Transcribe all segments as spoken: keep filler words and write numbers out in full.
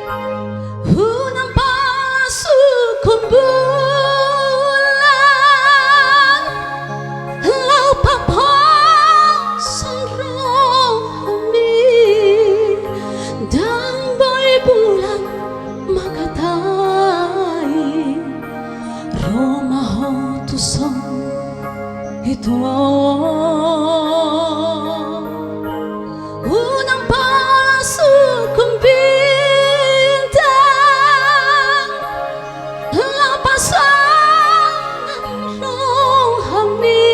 Unang palasukon bulan, laho paposon rohami. Ndang boi bulan mangkatai, ro ma ho tuson, ito. Unang palasukon bintang, laho pasonang rohami.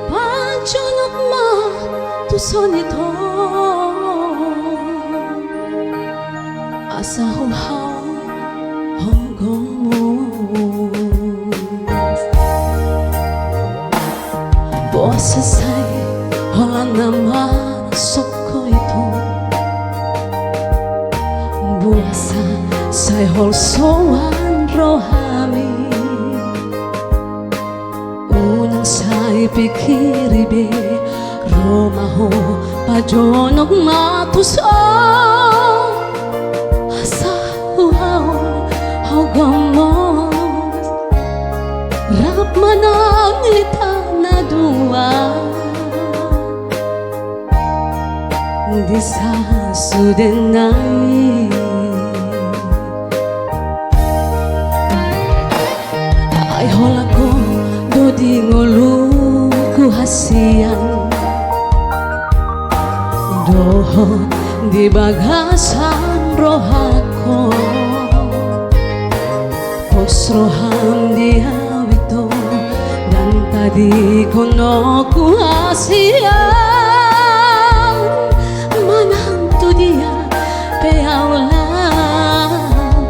Pajonok ma tuson, ito, asa huhaol ho gomos. Boasa sai holan na marsogot, ito? Boasa sai holsoan rohami? Unang sai pikiri be, ro ma ho, pajonok ma tuson, asa huhaol ho gomos, rap manaon hita na dua di sasude nai. Ai holan ho do di ngolungku hasian, dohot di bagasan rohangku. Pos roham di au, ito, ndang tadingkon ho hasian. Manang tu dia pe au laho,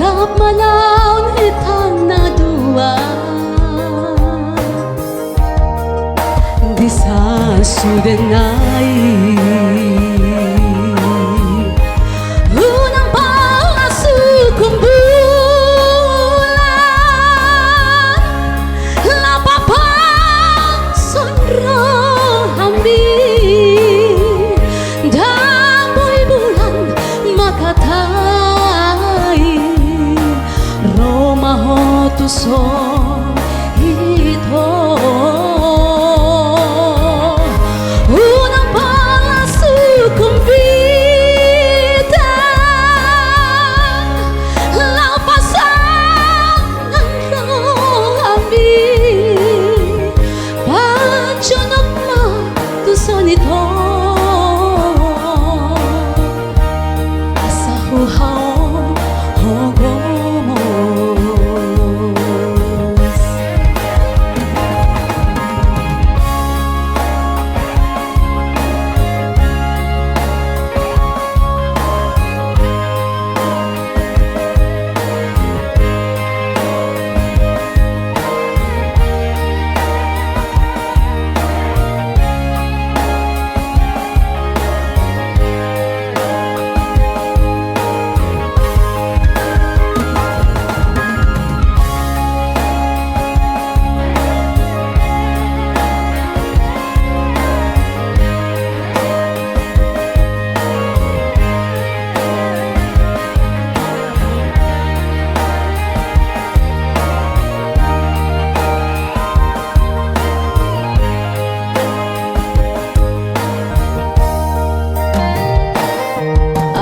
rap manaon hita na dua di sasude nai. Unang palasukon bulan, laho paposon rohami. Ndang boi bulan mangkatai, ro ma ho tuson, ito. Unang palasukon bintang, laho pasonang rohami. Pajonok ma tuson, ito, asa huhaol ho gomos.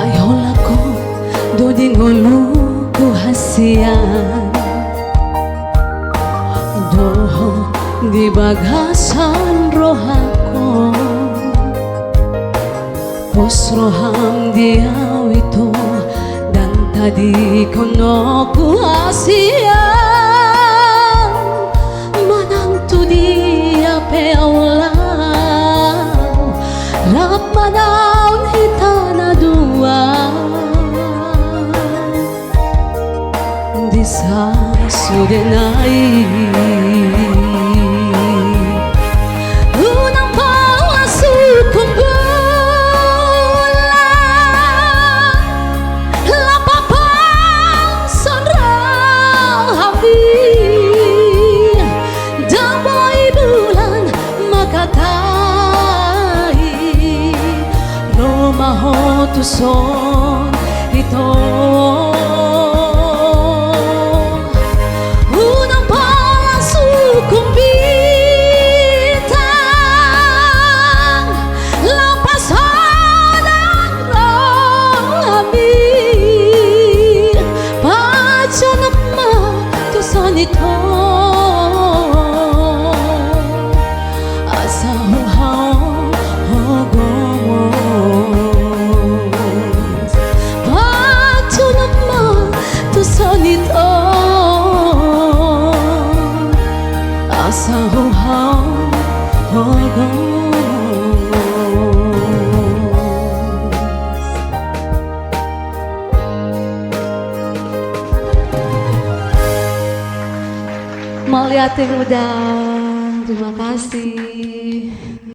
Ai holan ho do di ngolungku hasian, dohot di bagasan rohangku. Pos roham di au, ito, ndang tadingkon ho hasian. Manang tu dia pe au laho, rap manaon hita na dua di sasude nai. Unang palasukon bulan, laho paposon rohami. Ndang boi bulan mangkatai, ro ma ho tuson, Unang pola sungkun bintang, laho pasonang rohami, pajonok ma tu son i tong. Asa huhaholongon, pajonok ma tu son i tong. Asa huhaholongon. Mauliate godang, terima kasih.